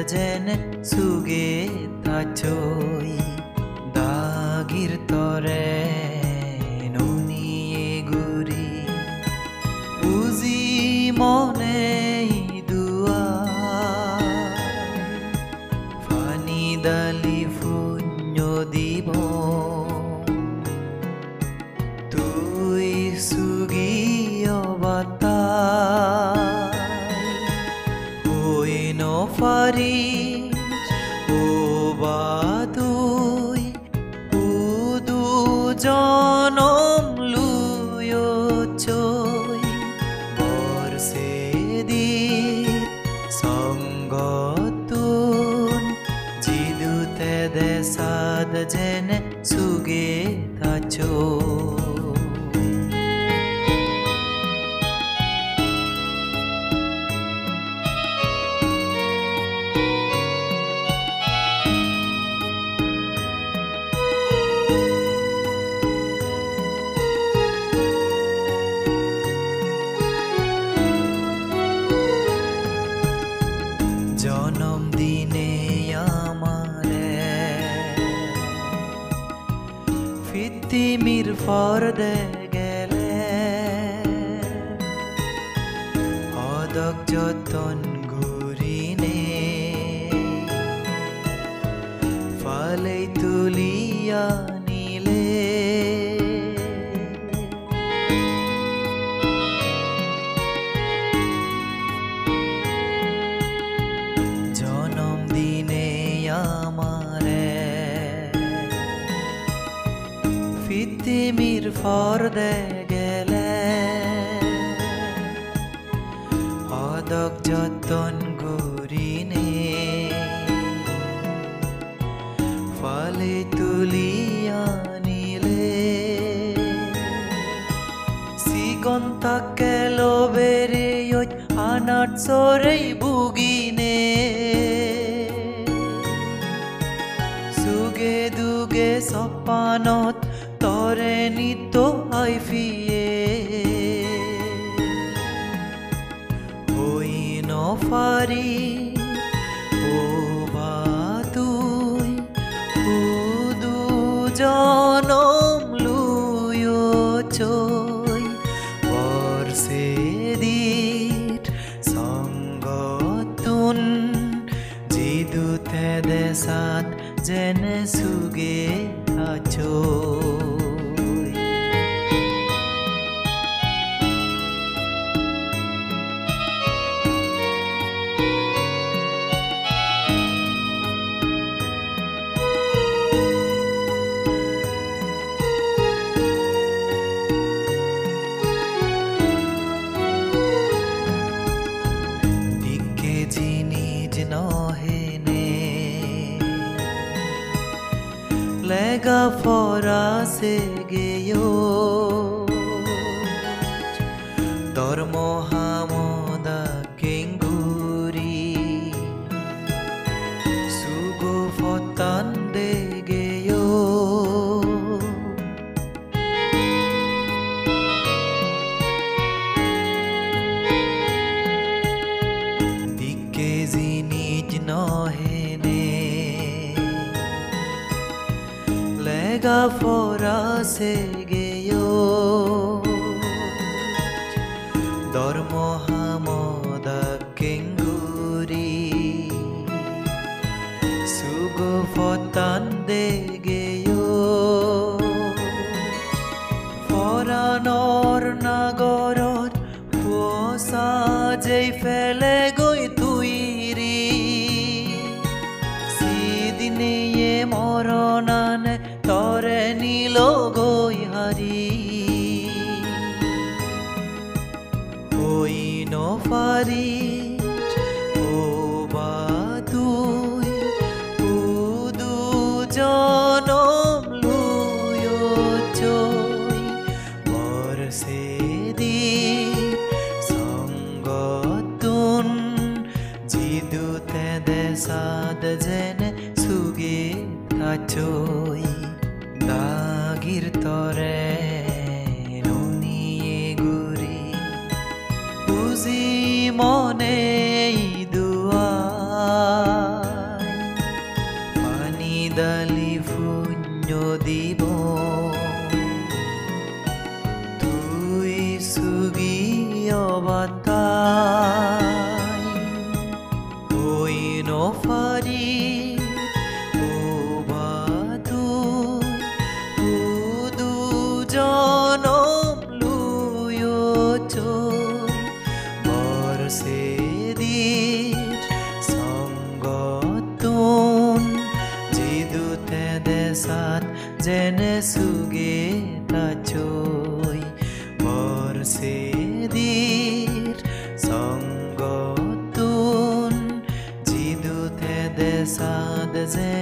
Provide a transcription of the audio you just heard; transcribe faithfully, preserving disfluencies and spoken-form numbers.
jene suge thachoi, dagir tore nuniye guri, buji mone duai, pani dali punyo dibo. Tui sugi obatai, hoi no paris, oba tui hudu jonom luyochoi, bor sedir songottun jidu te desat jene suge thachoi. Jonom dine amare pittimir porde gele, odok jotton gurine palei tuli anile. Jonom dine amare pittimir porde gele, odok jotton gurine palei tuli anile. Sigon takke lobereyoi anat sorei bugine, suge duge soppanot tore nitto ai piye. Hoi no pari, oba tui hudu jonom luyochoi, bor sedir songottun jidu te desat jene suge thachoi. Dikke jinis no hene, lega pora segeyo, dhormo hamoda kenguri, sugo pottan degeyo. Dikke jinis no hene, lega pora segeyo, dhormo hamoda kenguri, sugo pottan degeyo. Poranor nagorot puo sajei pelegoi tuiri, sidine ye moronane tore nilogoi hari. Hoi no pari, oba tui hudu jonom luyochoi, bor sedir songottun jidu te desat jene suge thachoi. Dagir tore nuniye guri, buji mone duai, dibo. Tui sugi obatai hoi no pari, oba tui hudu jonom luyo choi. Bor sedir songottun jidu te desat jene suge tachoi. Bor sedir songottun jidu te desat je